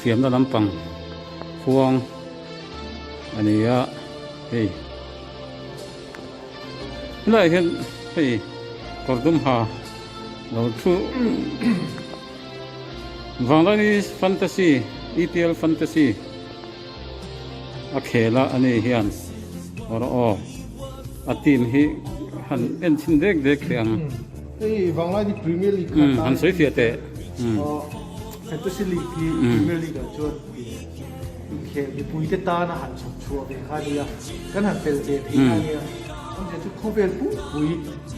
Infiamna lampang huang a ni a hei helaiah hian hei kawr dum ha lo thu Vanglani Fantasy EPL Fantasy a khel a ani hian awr aw a team hi han en chhin dek dek teh ang. Hei Vanglani Premier League kha han sawi fiah teh. Fantasy League hi Premier League ah chuan inkhel mipuite tana han chhawp chhuah ve kha a nia, kan han tel ve thei kha a nia. Awmzia chu khawvel pumpui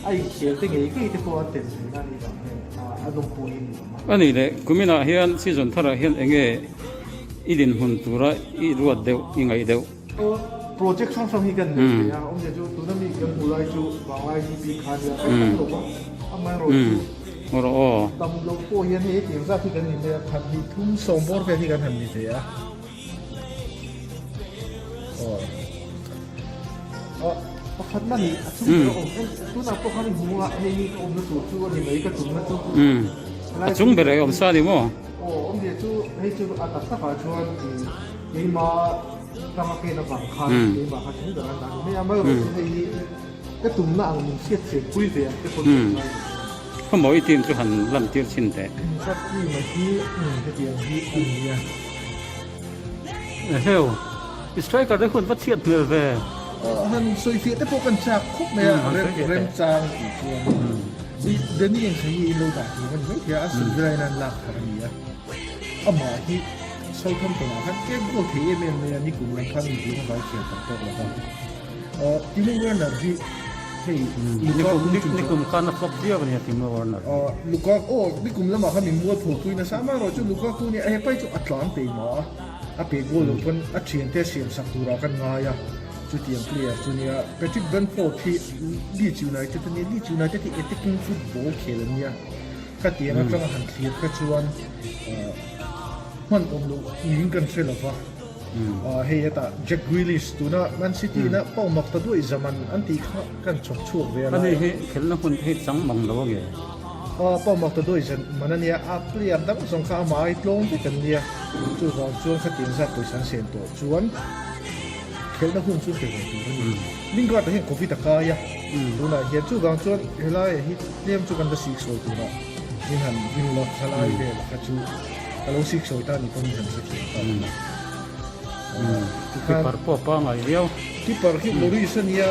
a inkhel te ngei ngei te pawh an tel ve na a nih vang hian a nawmpui a ni awm a. A nih leh, kuminah hian season tharah hian eng nge i dinhmun tura i ruat deuh, i ngaih deuh? Project hrang hrang hi kan nei thei a, awmzia chu tuna mi kan hmuh lai chu vanglai hi bik kha a nia, kan tam lo va, amaherawhchu tam loh pawh hian hei hetiang zat hi kan ni mai a, khat hnih thum sawm bawr vel hi kan han ni ve a. Aw pakhat na nih a chung ber a awm em, tunah pawh khan i hmu a, hei hi ka awmna tur chu a ni mai ka tumna chu. A chung ber a awm sa a ni maw? Aw awmzia chu hei chu a tak takah chuan Keimah tanga ken avang khan keimah kha chung ber an dah ni mai a, amaherawhchu hei hi ka tumna ang min hriat thiam pui ve ang te pawh chu ngai lo. Khawmawi team chu han lan tir chhin teh. Ka team a hi hetiang hi a ni a. Eheu, i striker te hun va chhiat hmel ve. Han sawi fiah te pawh kan chak khawp mai a, remchang tih chuan i Danny Ings hi in lo dah thiam a ni maithei a, a Silverine an lak thar a ni a, amah hi Southampton ah khan tlem goal thei em em mai a, nikum lam khan mipui kha vai thiam tak tawk lo va. Timo Werner hi hei Lukaku chu nikum khan a flop viau a nia Timo Werner. Lukaku aw nikum lamah khan min mual pho pui nasa amaherawh chu Lukaku nia he pai chu a tlan thei mah a, a pe goal loh pawn a thiante siam sak turah kan ngai a, chutiang player chu nia. Patrick Bamford hi Leeds United a nia, Leeds United hi attacking football khel a nia, khatiang atanga han thlir kha chuan Hman awm loh niin kan hre lo va, hei hetah Jack Grealish tuna Man City ina pawh mak ta duai zaman an tih kha kan chhawp chhuak ve a lai. Ani hi khelhna hmun te hi chang mang lo a nge? Pawh mak ta duai zaman a nia, a player dang zawng kha amah ai tlawm vek an nia, chuvang chuan khatiang zat pawisa an sen tawh chuan khelhna hun chu pe ve tur a ni. Lingard-a hian Covid a kai a, tunah hian chuvang chuan helaiah hi tlem chu kan la siksawi turah min han ring lo, thalai vel kha chu. Ka lo sik sawi ta ni pawhin han hre thiam ta lo. Tikhan Keeper pawh a pangai viau. Keeper hi Lloris a nia,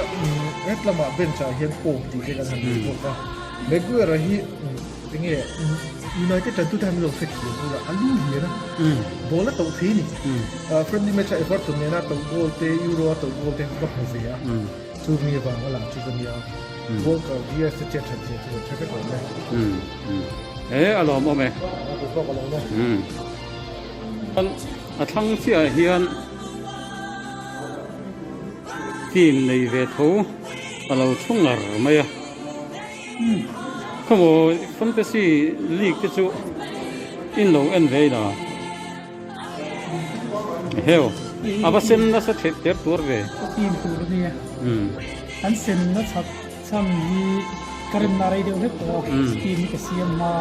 het lamah bench ah hian Pope tih te kan han nei bawk a. Maguire hi enge United tan tute han lo hre thiam ula, a lu hian a ball a toh thei a ni. Friendly match a Everton nena toh goal te, Euro a toh goal te ka hmu ve a. Chu mi vang a lang chu ka nia. Walker, Diaz te chet that zia chu kan hre vek awm e. E a lawm awm e. A thlang chiah hian team nei ve tho a lo thu ngar mai a. Khawmaw fantasy league te chu in lo en ve ila. Heo a va sen nasa theih ter tur ve. Ka team tur a nia. An sen na chhat chhan hi ka remna rei deuh hlek tawh a, team hi ka siam hma.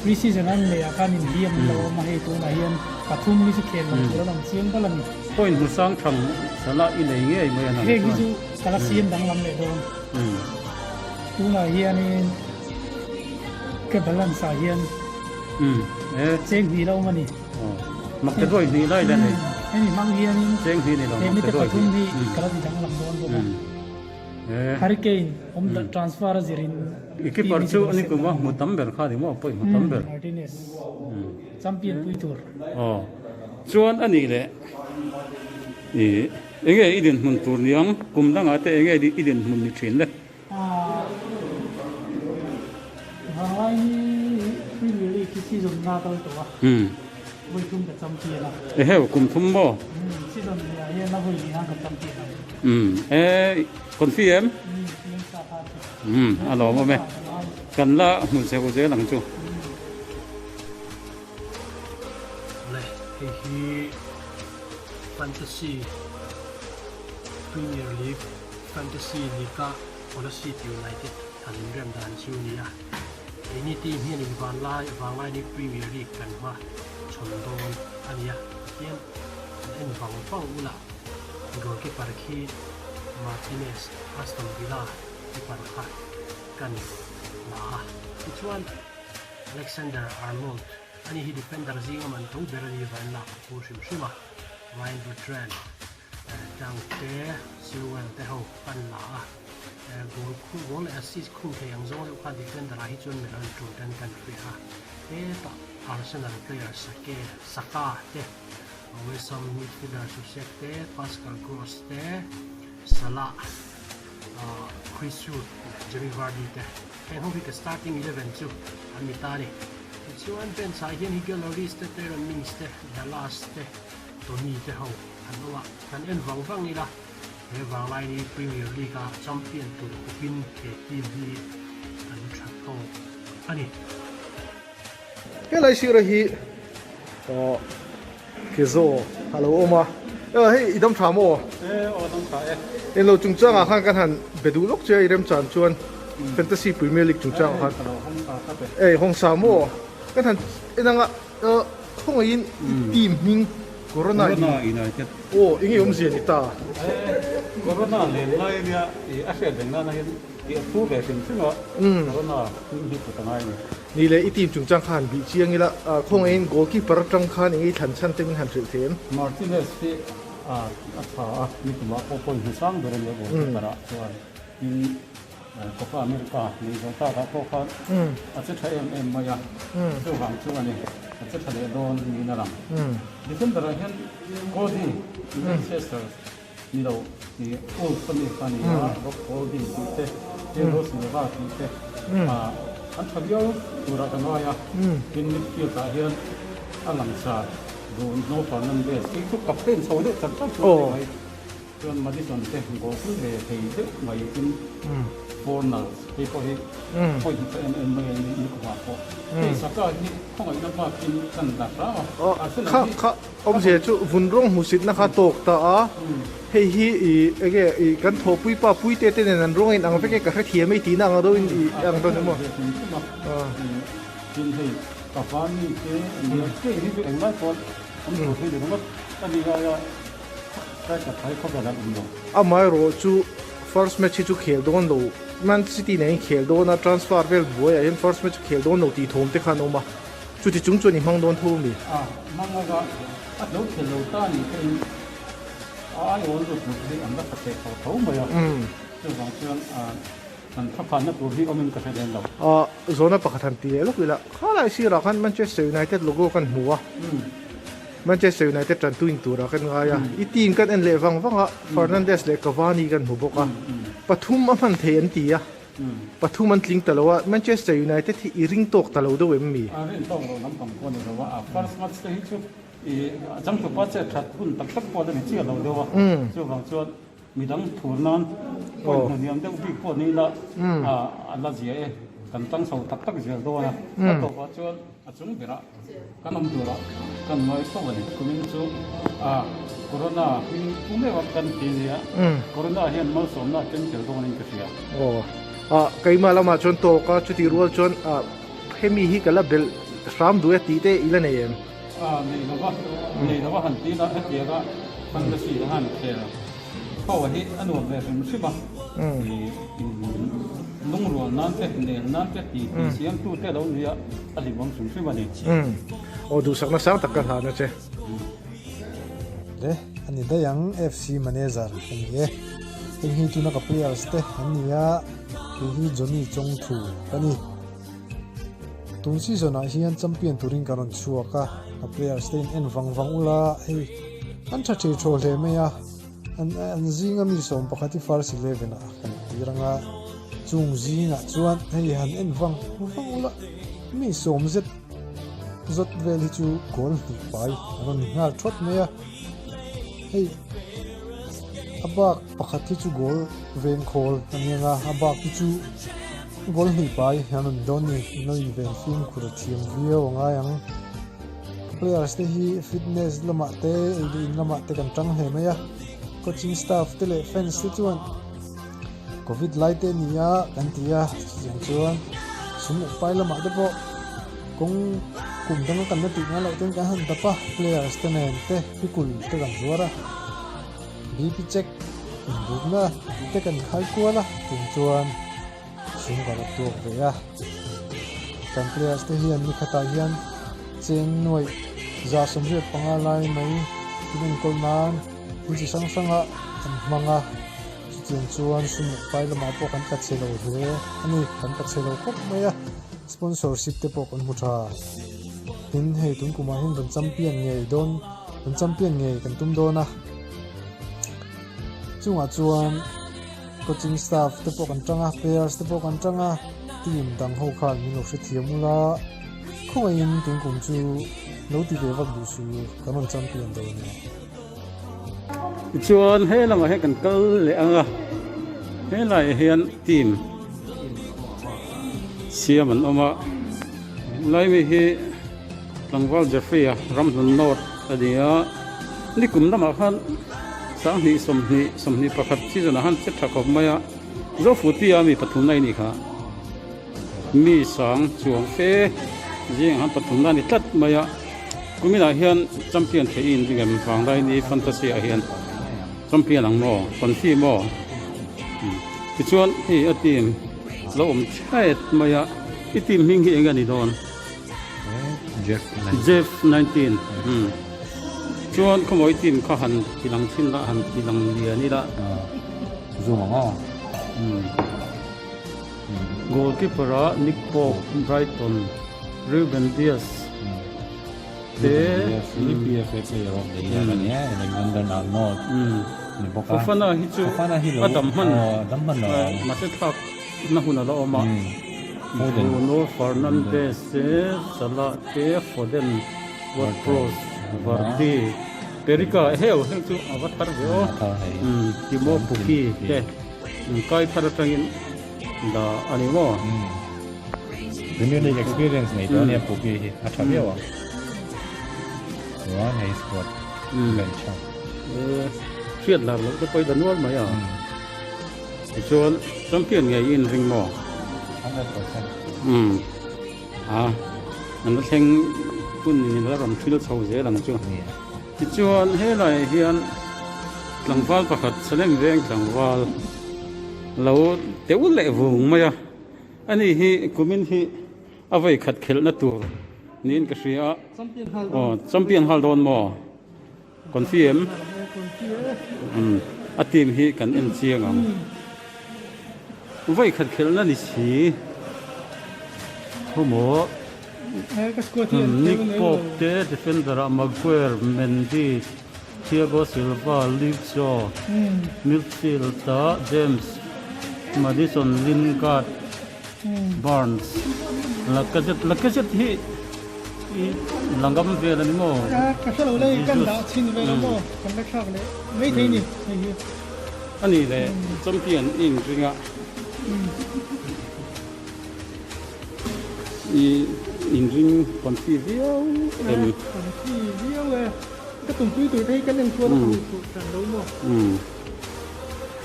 Pre season an neih ah khan inhliam an lo awm a, hei tunah hian pathum hi chu khel lo tur an awm chiang bal a ni. Point hmu sang thang sana i nei ngei mai a nang chuan. Heng hi chu ka la siam danglam leh dawn. Tunah hianin ka balance ah hian Cheng hnih lo awm a ni. Mak te duai hnih lai la nei. Hemi hmang hianin Cheng hnih ni lo he mite pathum hi ka la ti danglam dawn bawk a. Hurricane awm transfer a zirin I keeper chu ani kum a hmu tam ber kha ni maw pawih hmu tam ber. Martinez champion pui tur. Aw chuan a nih leh i enge i dinhmun tur niang kum dangah te enge i dinhmun ni thin le. Vanglai hi Premier League hi season nga kal tawh a, vawi thum ka champion a. Eheu, kum thum maw? Season leh ah hian a vawi hnih ang ka champion ang. E, confi em? Chiang sa kha chu. A lawm awm e. Kan la hmu zeuh zel ang chu. Le, hei hi Fantasy Premier League. Fantasy League-a Kolasib United han inrem dan chu a ni a. Keini team hianin vanlai Vanglaini Premier League kan hma hmachhawn dawn a ni a, tihian an en vang vang ula goalkeeper khi Martinez Aston Villa keeper kha kan la a, tichuan Alexander Arnold ani hi defender zinga man to ber a ni vain lak a phu hrim hrim a, Ryan Bertrand Tlang te, Sewell te ho kan la a, goal khung goal leh assist khung thei ang zawng deuh kha defender ah hi chuan melh an tul ten kan hria a, hetah Arsenal player Sake, Saka te, West Ham midfielder Soucek te, Pascal Gross te, Salah, Chris Wood leh Jamie Vardy te heng ho hi ka starting 11 chu an ni ta a ni. Tichuan bench ah hian Hugo Lloris te, Tyrone Mings te, Dallas te, Tony te ho an awm a, kan en vang vang ila, he vanglai ni Premier League a champion tur khawpin he team hi an tha tawk a ni. Helai sira hi aw Kezo a lo awm a, hei i dam tha maw? E aw dam tha e. Englo chungchangah khan kan han be duh lawk che a i remchan chuan Fantasy Premier League chungchangah khan. Ka lo hawng sa tlat e. Ei hawng sa maw? Kan han en anga. Khawngaihin i team hming Corona United. Aw eng nge awmzia ni ta? Corona len lai ania i a hriat reng nana hian i a phu ve hrim hrim a, Corona hming hi put a ngai a ni. Ni leh i team chungchang kha han bih chiang ila, khawngaihin goalkeeper atang khan eng nge i thlan chhan te min han hrilh thei em? Martinez hi a tha a, nikumah pawh point hmasang ber a nia goalkeeper ah chuan tin Copa America nei zawh takah pawh khan a che tha em em mai a, chuvang chu a ni, a che tha leh dawn niin a lang. Defender ah hian Cody Leicester ni lo ih Wolves a mi kha a ni a, Rob Holding tih te, Thiago Silva tih te an tha viau turah ka ngai a, tin midfield ah hian a langsar Bruno Fernandes hi chu captain chho deuh char char chu a ni mai. Chuan Madison te goal pui ve thei deuh mai in Fornals hei pawh hi point tha em em mai a ni nikumah pawh hei Saka hi khawngaihna bakin kan la hram a Arsenal Kha hi kha awmzia chu vun rawng hmuhsitna kha tawk ta a hei hi i enge i kan thawhpui pa puite te nen an rawng a inang vek e ka hrethiam e tihna ang deuhin i ang dawn emaw. Tin hei Cavani te nia hei hi chu englai pawn an tur thei leh ringawt a ni lai a. Amaherawh chu first match hi chu khel dawn lo, Man City nen in khel dawn a, transfer vel buaiah hian first match khel dawn lo tih thawm te kha an awm a, chuti chung chuan i hmang dawn tho ami? A, hmang lova a lo khel lo ta nih pawhin a aiawl lut lut hi an la tha thei tho tho mai a, chuvang chuan kan thaphanna tur hi awmin ka hre lem lo. A, zawhna pakhat han ti leh lawk ila, khalai sirah khan Manchester United logo kan hmu a. Manchester United tantu in turah kan ngai a, i team kan en leh vang vang a, Fernandes leh Cavani kan hmu bawk a, pathum a hman thei an ti a, pathum an tling ta lo a, Manchester United hi i ring tawk ta lo deuh em mi? A rin tawk lo lampang pawh a ni lo a, a first match te hi chu i a changtupa chet that hun tak tak pawh a la ni chiah lo deuh a, chuvang chuan Midang thur nan point hmu hniam deuh bik pawh ni ila a la zia e, kan tang chho tak tak zel dawn a, a tawpah chuan a chung berah kan awm turah kan ngawi fo a ni. Kumin chu Corona hming pu meuh a kan ti nia, Corona hian malsawmna a keng tel dawnin ka hria. Aw, keimah lamah chuan tawk a, chutih rual chuan hemi hi ka la belh hram duh e tih te i la nei em? Nei lova, nei lova han ti la hetianga fantasy a han khel ho hi a nuam ve hrim hrim a, lungrual nan te, nel nan te ti ti siam tu te lo nia a hlimawm hrim hrim a ni. Aw duhsakna sang tak ka hlan a che. Le a ni daih ang FC manager ka ni e. Heng hi tuna ka players te an ni a, kei hi Johnny Chongthu ka ni. Tun season ah hian champion turin ka rawn chhuak a, ka players te in en vang vang ula hei an tha thei thaw hle mai a, an an zinga mi 11 hi first 11 ah kan tir anga chung zingah chuan hei han en vang vang ula mi sawm zet zawt vel hi chu goal hnih pai an rawn nghal thawt mai a, hei a bak pakhat hi chu goal veng khawl a ni anga a bak hi chu. Goal hnih pai an rawn dawn ni, an lo inven fimkhur a thiam viau a ngai ang. Players te hi fitness lamah te, ei leh in lamah te kan tang hle mai a, coaching staff te leh fans te chuan covid lai te a ni a kan ti a, chutiang chuan sum leh pai lamah te pawh kawng Kum danga kan la tih ngai loh ten kan han dap a, players te nen te pickle te kan zuar a, BP check inbukna te kan khai kual a, chung chuan sum kan rawt tuak ve a. Kan players te hian ni khatah hian cheng nuaih 185 lai mai inenkawl nan thil chi hrang hranga an hmang a. Chutiang chuan sum leh pai lamah pawh kan tla chhe lo hle a ni, kan tla chhe lo khawp mai a, sponsorship te pawh kan hmu tha. Tin, hei tun kumah hian rawn champion ngei dawn, rawn champion ngei kan tum dawn a. Chungah chuan coaching staff te pawh kan tang a, players te pawh kan tang a, team dang ho khan min lo hrethiam ula, khawngaihin tun kum chu lo ti ve vak duh suh, kan rawn champion dawn e. Tichuan he lamah hian kan kal leh ang a, helaiah hian team siam an awm a, laimi hi tlangval Jeffrey a Ramhlun North a ni a, nikum lamah khan sanghnih sawmhnih 21 season ah khan che tha khawp mai a, Zofuti a mi pathumna i nih kha, mi sang chuang fe zingah khan pathumna a ni tlat mai a. Kuminah hian champion theih in ring em vanglai ni fantasy ah hian champion ang maw confi maw tichuan hei a team lo awm thet mai a i team hming hi eng a ni dawn Jeff 19 chuan khawmawi team kha han ti lang thin la han ti lang lian ila zoom ang aw Goalkeeper ah Nick Pope, Brighton, Ruben Dias te PFA player of the year a nia Alexander Arnold ni bawk a. Fofana hi chu a dam hman mahse thlak na hun a la awm a. Bruno Fernandes te Salah te Foden, Ward-Prowse, Vardy, Perika heu heng chu a va thar ve aw. Timo Pukki te. Kai thar atangin la a ni maw? Premier League experience nei tawh ania Pukki hi a tha viau ang. Chuan hei squad bench ho. Hriat lar loh te pawh i la nual mai a. Tichuan champion ngei i inring maw? 100%. A an la thleng hun in la rawn thil chho zel ang chu. Tichuan helaiah hian tlangval pakhat Salem veng tlangval lo teuh leh vung mai a, ani hi kumin hi a vei khat khelhna tur niin ka hria a, aw champion nghal dawn maw? Confi em? Umm a team hi kan en chiang ang. Vei khat khelhna ni si khawmaw. Nick Pope te defender ah Maguire, Mendy, Thiago Silva, Luke Shaw, midfield ah James Maddison, Lingard, Barnes, Lacazette, Lacazette hi i la ngam vel a ni maw? Jesus A ni le champion i inring a. I inring confi viau em? Confi viau e. Ka tumpui tur te hi kan enkual a ka hmuh tur hran lo maw?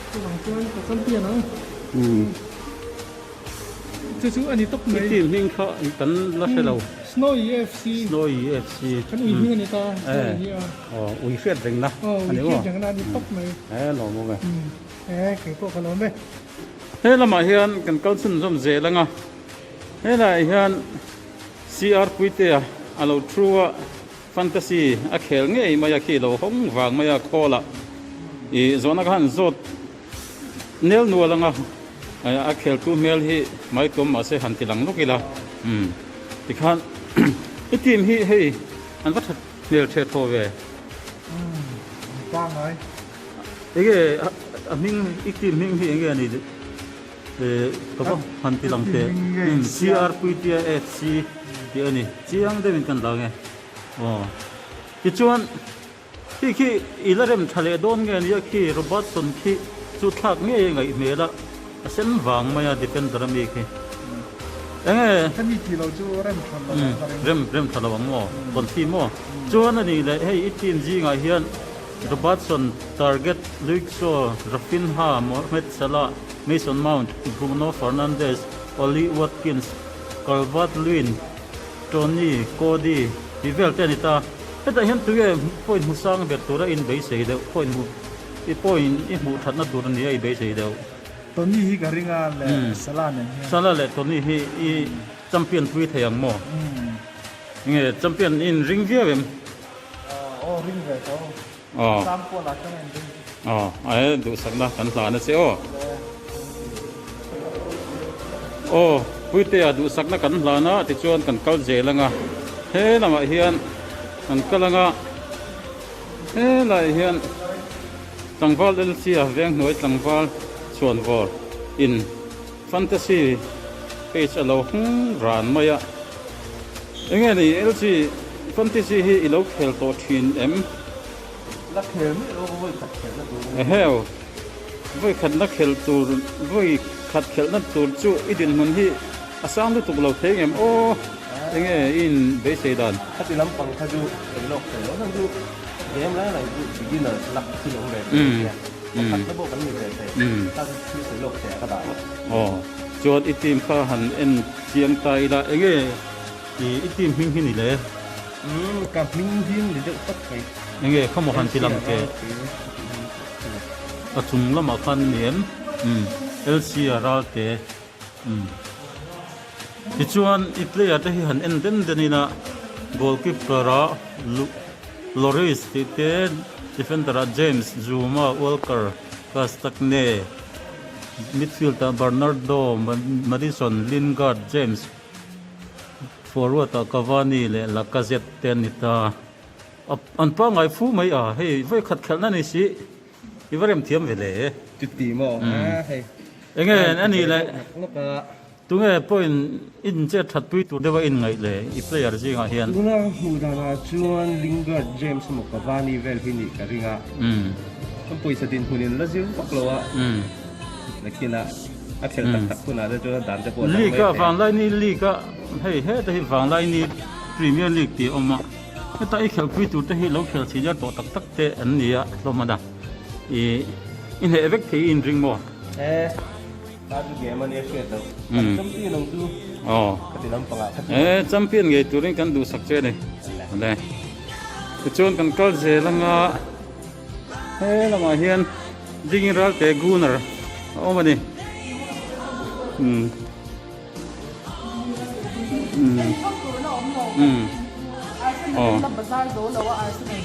Chuvang chuan ka champion ang. Chu chu a ni tawp mai. I team hming kha kan la hre lo. Snowy FC. Snowy FC. Kan ui hming a ni ta. Snowy hi a. Aw ui hriat rengna a ni maw? Ui hriat rengna a ni tawp mai. E lawm awm e. E keipawh ka lawm e. He lamah hian kan kal chhunzawm zel ang a, helaiah hian CR Puitea a lo thu a, fantasy a khel ngei mai a, khi lo hawng vang mai a khawl a, ih zawhna kha han zawt nel nual ang a, a kheltu hmel hi mai tum mahse han ti lang lawk ila, umm tikhan i team hi hei an va that hmel the thaw ve. Umm, pangai. Enge a hming i team hming hi enge a ni eh ka va han ti lang teh CR Puitia FC tih a ni chiang deuhin kan dang e aw tichuan khi khi i la rem tha leh dawn nge nia khi Robertson khi chu thlak ngei a ngaih hmel a a sen vang mai a defender a mi khi enge hemi tih loh chu rem tha lo ang ka ring rem rem tha lo ang maw confi maw chuan a ni leh hei i team zingah hian Robertson, Target, Luke Shaw, Raphinha, Mohamed Salah, Mason Mount, Bruno Fernandes, Ollie Watkins, Calvert-Lewin, Tony, Cody tih vel te a ni ta. Hetah hian tunge point hmu sang ber tura in beisei deuh, point hmu i point i hmuh thatna tur a nia i beisei deuh. Tony hi ka ring a leh Salah nen hian. Salah leh Tony hi i champion pui thei ang maw? Nge champion i inring viau em? Aw ring ve tho. Aw. Sang pawh lah chuan a inring. Aw, a duhsakna kan hlan a che aw. Aw, Puitea duhsakna kan hlan a tichuan kan kal zel anga he lamah hian kan kal anga helaiah hian tlangval Elsia Venghnuai tlangval chhuanvawr in fantasy page a lo hung ran mai a. Enge ni Elsie fantasy hi i lo khel tawh thin em? La khel miah lo vawi khat khelhna tur a ni. Eheu, vawi khatna khelh tur, vawi khat khelhna tur chu i dinhmun hi a sang lutuk lo thei ngem aw, enge i in beisei dan? Khati lampang kha chu sawi lawk thei lo, heng chu game lai lai chu beginners luck thil awm ve thei a nia, pakhatna pawh kan ni ve thei, kha chu thil sawi lawk thei ah ka dah lo. Aw, chuan i team kha han en chiang ta ila, enge i team hming hi ni le? Umm, ka hming him ni deuh tak mai. Enge khawmaw han ti lang teh? A chung lamah khan a ni em? Umm, LC a ral te. Umm. Tichuan i player te hi han en den den ina goalkeeper a Lloris tih te, defender ah James, Zuma, Walker, Castagne, midfield ah Bernardo, Maddison, Lingard, James, Forward ah Cavani leh Lacazette te an ni ta. An pangngai fu mai a, hei vawi khat khelhna ni si, i va rem thiam ve le. Chuti maw a hei. Enge a nih le, tunge pawhin in chet that pui tur deuha in ngaih le i player zingah hian. Tuna hmuh danah chuan Lingard, James emaw Cavani vel hi nih ka ring a, kan pawisa dinhmun in la zir vak lo a, nakinah a khelh tak tak hunah te chuan a dan te pawh a dang mai League a thei. Vanglaini League a hei heta hi Vanglaini Premier League tih a awm a. Heta i khelhpui tur te hi lo khel senior tawh tak tak te an ni a hlawm a na. I i hneh vek thei i inring maw? E, ta chu game a nia hriat loh. Kan champion ang chu. Aw. Ka ti lampang ah kha chu. E, champion ngei turin kan duhsak che a ni. Ale. Tichuan kan kal zel anga he lamah hian dingin ralte gunner a awm a ni. Umm.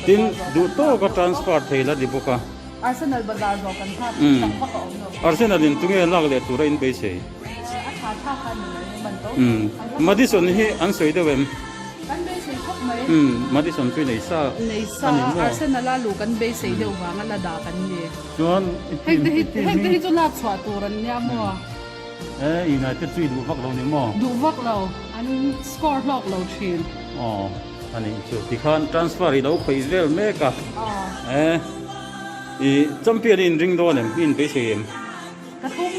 Tin, duh tawka transfer thei la ni bawk a. Arsenal in tunge lak leh tura in beisei? Maddison hi an sawi deuh em? Maddison chu nei sa a ni maw? Chuan i team hi. E United chu i duh vak lo ni maw? Duh vak lo, an score hlawk lo thin. Aw, a nih chu. Tikhan transfer i lo khawih vel mek a. E, i champion i inring dawn em? I inbeisei em? Ka tum.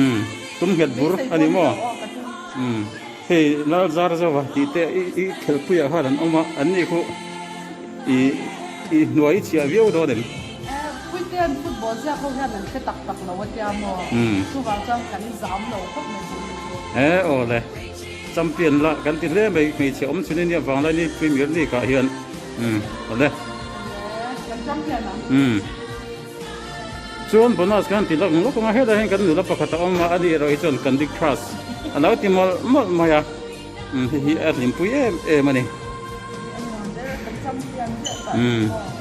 Umm, tum nghet bur a ni maw? Aw, ka tum. Umm, hei Lal Zarzawa tih te i khelhpuiah khan an awm a, an nih khu i i hnuai chhiah viau dawn em? Puitean football ziak ho hian an hre tak tak lo a tia maw? Chuvang chuan kan zam lo khawp mai tih hi chu. E aw le, champion la kan ti hle mai hmeichhe awm chhun in nia Vanglaini Premier League ah hian umm aw le. Le, kan champion ang. Umm. Chuan bonus kan ti lak lawk ang a, helai hian kan nula pakhat a awm a, ani erawh hi chuan Candy Crush a lo ti mawlh mawlh mai a, umm hei hi a hlimpui em em a ni. A nuam ber, kan champion chiah tah Umm. maw?